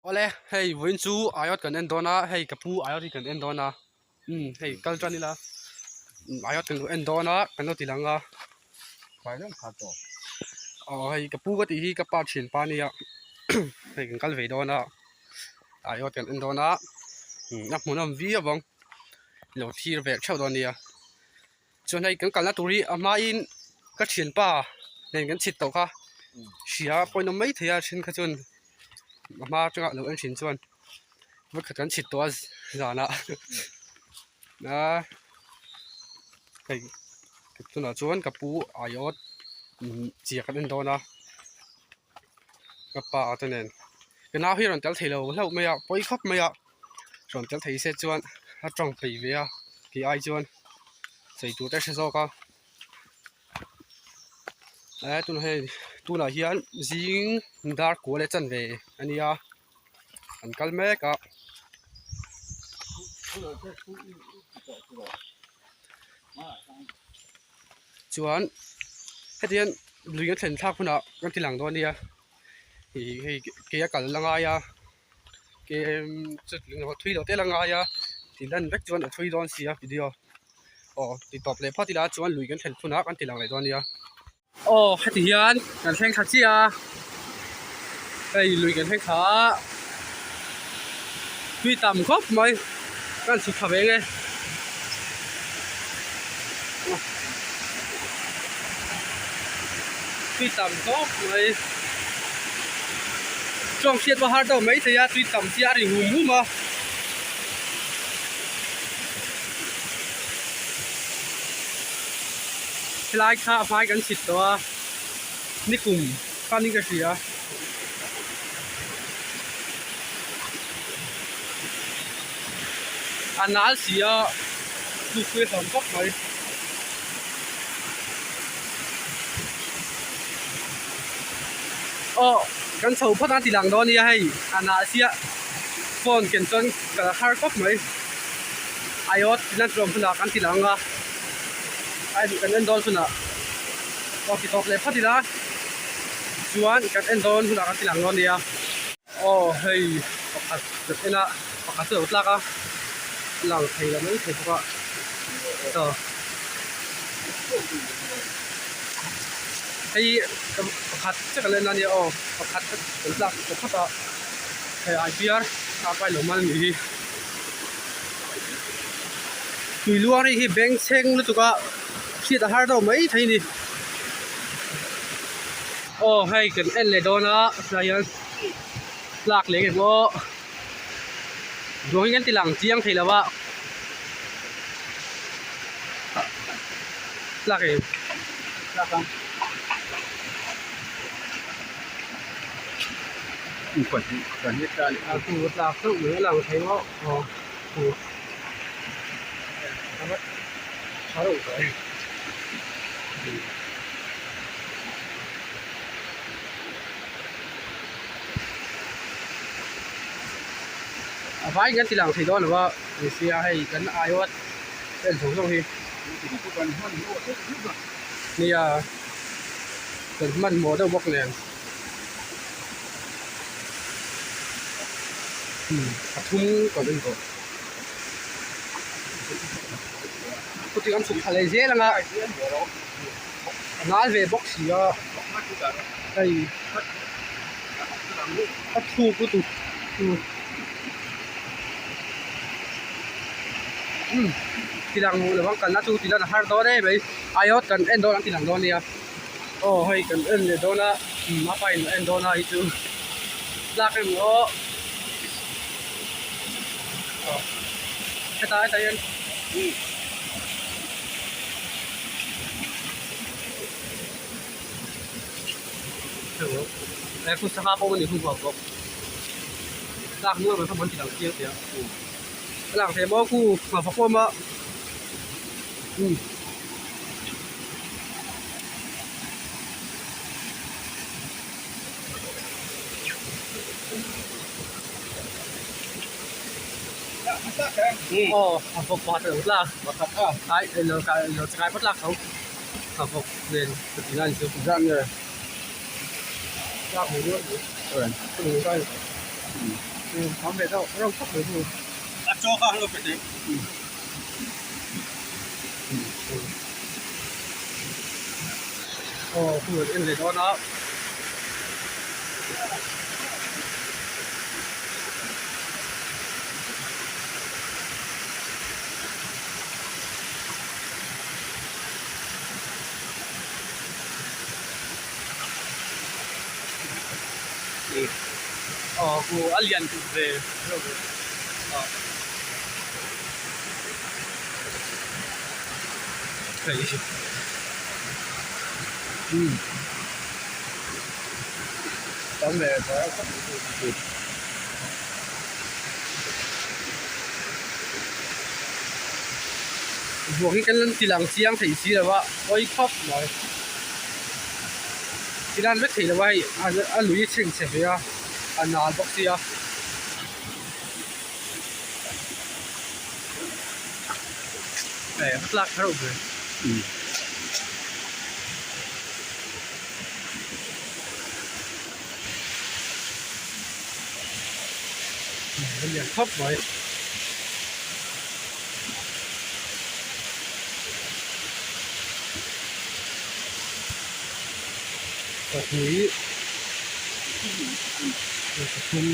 Awle hei vawiin chu aiawt kan en dawn a hei ka pu aiawt hi kan en dawn a umm hei kal tan ila aiawt kan lo en dawn a kan lo ti lang a aw hei ka pu ka tih hi ka pa thianpa a nia hei kan kal ve dawn a aiawt kan en dawn a a hmuhnawm viau ang lo thlir ve theuh dawn a nia. Chuan hei kan kalna tur hi a hmain ka thianpa nen kan chhit tawh kha hria pawhin awm mai thei a then kha chuan a hma atanga lo en thin chuan vawikhat kan chhit tawh a zanah a hei tunah chuan ka pu aiawt chiah kan en dawn a ka pa te nen ka nau hi a rawn tel thei lo hlauh mai a pawi khawp mai a rawn tel thei se chuan a tawng phei ve a tih ai chuan sawi tur te a hre zawk a eh tunah hei tunah hian zing dar kua leh chanve a nia an kal mek a. Chuan heti hian lui an thlen thlak hunah kan ti lang dawn nia ih hei ke a kal la ngai a ke thui loh te la ngai a tih lan vek chuan a thui dawn si a video aw ti tawp leh phawt ila chuan lui kan thlen hunah kan ti lang leh dawn nia. Aw heti hian kan thleng thla chiah a hei lui kan thleng thla a tui tam khawp mai ka han chhuk thla ve ang e tui tam khawp mai chuang hriat pawh a har deuh maithei a tui tam chiah a ri hum hum a. Helai kha a hmai kan chhit tawh a nikum khanin ka hria a nal si a tluk pui a hlawm khawp mai. Aw kan chho phawt ang ti lang dawn nia hei a nal sia phone ken chuan ka la har khawp mai aiawt tilan tlawm hunah kan ti lang a. A en kan en dawn hunah aw ti tawp leh phawt ila chuan kan en dawn hunah kan ti lang dawn nia aw hei pakhat kan en a pakhat chu a lo tlak a lang thei lo mai thei bawk a chaw hei pakhat chiah kan en a nia aw pakhat kan tlak tawh phawt a hei ai piar a pai lo mal anih hi. Tui luang ri hi beng chheng lutuk a hriat a har deuh mai thei a ni. Aw hei kan en leh dawn a tlai hian tlak leh nge maw duang hi kan ti lang chiang thei lo a tlak em tlak ang. A khu tlak deuh mai a lang thei maw aw khu. A vai kan ti lang thei dawn lo a ni sia hei kan aiawt vel zawng zawng hi nia kan hmanhmawh deuh bawk nen a thum kan en tawh. Chuti an chhuk thla leh zel ang a a nal ve bawk si a hei a thuk lutuk umm ti lang lo ang kalna chu ti lan a har dawn em mai aiawt kan en dawn an ti lang dawn nia aw hei kan en leh dawn a a pa in a en dawn a hei chu tlak emaw aw. Hetah hetah hian he khu sangha pawh a ni khu bawk tlak nual mai kha an ti lang chiang teh a a lang thei maw khu nghafa khawm a umm. Aw a vawk pakhat a lo tlak ai lo lo chakai phawt lak tho a vawk nen ka ti lai chu zan nge tlak mai nual mai. Tam ve deuh reuh khawp mai chu. A chaw kha an lo pe teh. Aw khu en leh dawn a. Aw khu a lian duh ve reuh ve a hei umm tam ve tawh a Buak hi kan lan ti lang chiang thei si lo a pawi khawp mai ti lan vek thei lo a hei a lui a chheng chhe ve a a nal bawk sia. Hei a tlak kher ve. A lian khawp mai. Pahnih pathum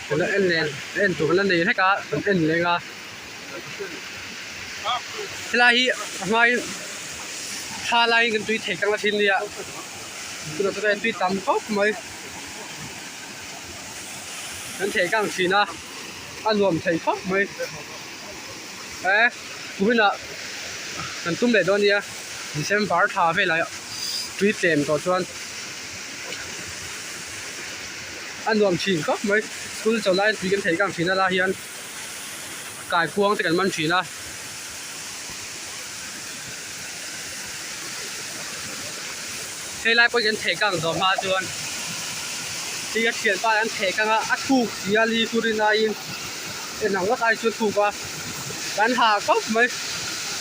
kan la en leh en tur kan la nei hlek a kan en leng a helai hi a hmain thla laiin kan tui thei tang a thin nia tunah chuan tui tam khawp mai kan thei kang thin a a nuam thei khawp mai e kuminah kan tum leh dawn nia December thla velah tui tlem tawh chuan a nuam thin khawp mai school chawlh laiin tui kan thei kang thin a lai hian. Kaikuang te kan man thin a. Hei lai pawh hi kan theh kang zawh hma chuan hei a thianpa an theh kang a a thuk si a li turin aiin en ang ngawt ai chuan thuk a kan ha khawp mai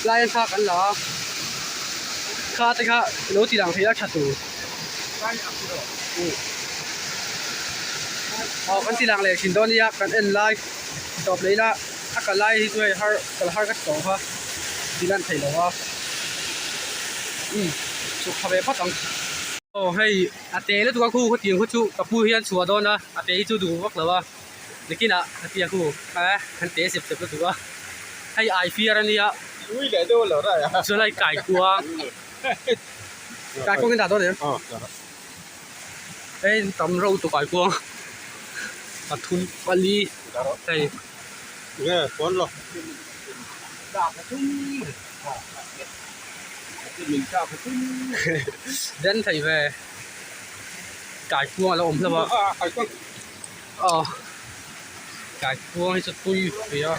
lai an kha kan la a kha te kha lo ti lang thei a tha tur aw kan ti lang leh thin dawn nia kan en lai. Tawp leh ila a kal lai hi chu hei har kal har ka ti tawh kha ti lan theih lo a umm chhuk tha ve phawt ang. Aw hei a te lutuk a khu khawtiang khu chu ka pu hian chhuah dawn a a te hi chu duh vak lo a nikinah a tia khu a an te sep sep lutuk a hei ai fiar a nia chuan hei kaikuang kaikuang hi dah dawn em? Hei tam reuh lutuk kaikuang pathum pali hei den thei ve kaikuang a lo awm hlauh a aw kaikuang hi chu tui ve a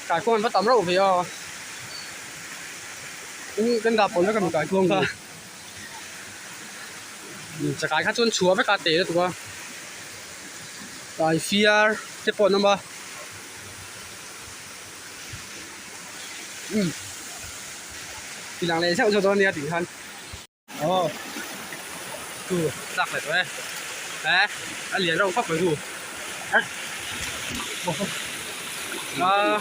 kaikuang an va tam reuh ve a kan dah pawlh vek a mi kaikuang kha. Chakai kha chuan chhuah vek a teh lutuk a tlai fiar te pawh an awm a umm ti lang leh zeuh zeuh dawn ania tih khan aw chu tlak leh tawh e eh a lian reuh khawp mai chu ah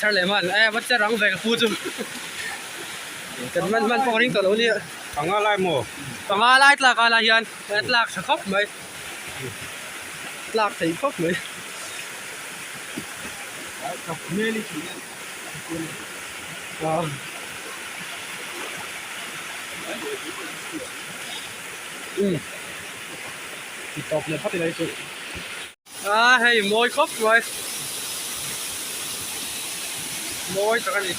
thar leh hman eh va che rang ve ka pu chu. Kan man man pawh ka ring tawh lo nia. Panga lai maw? Panga lai tlak a lai hian a tlak tha khawp mai. Tlak thei khawp mai. Umm ti tawp leh phawt ila hi chu. A hei mawi khawp mai mawi tak a ni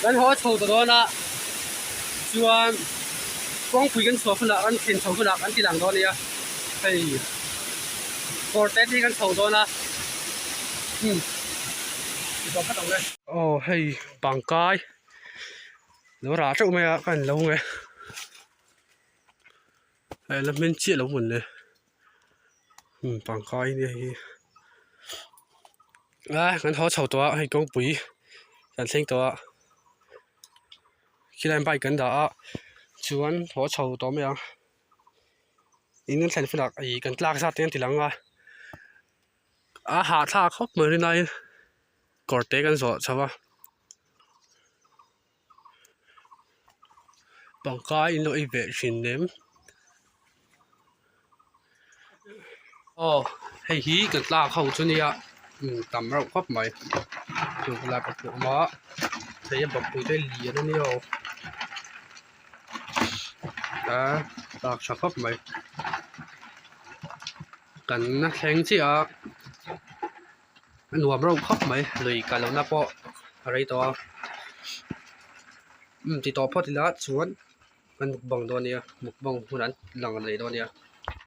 kan haw chho ta dawn a chuan kawngpui kan chhuah hunah kan thlen chho hunah kan ti lang dawn a nia hei kawr te te hi kan chho dawn a umm ti tawh phawt ang le. Aw hei pangkai lo rah teuh mai a ka en lo nge. Hei la hmin chiah lo hmun le umm pangkai nia hei hi a kan haw chho tawh a hei kawngpui kan thleng tawh a. Khilaiah bike kan dah a chuan haw chho tawh mai ang in kan thlen hunah ih kan tlak zat te an ti lang a a hahthlak khawp mai rinaiin kawr te kan zawh chho a pangkai in lo ei ve thin em aw hei hi kan tlak ho chu nia tam reuh khawp mai chu lai pawh a awm a hei a bawkpui te lian a nia aw a tlak tha khawp mai kan thleng chiah a a nuam reuh khawp mai lui kal lohna pawh a rei tawh a umm ti tawh phawt ila chuan. Kan mukbang dawn nia mukbang hunah an lang leh dawn nia.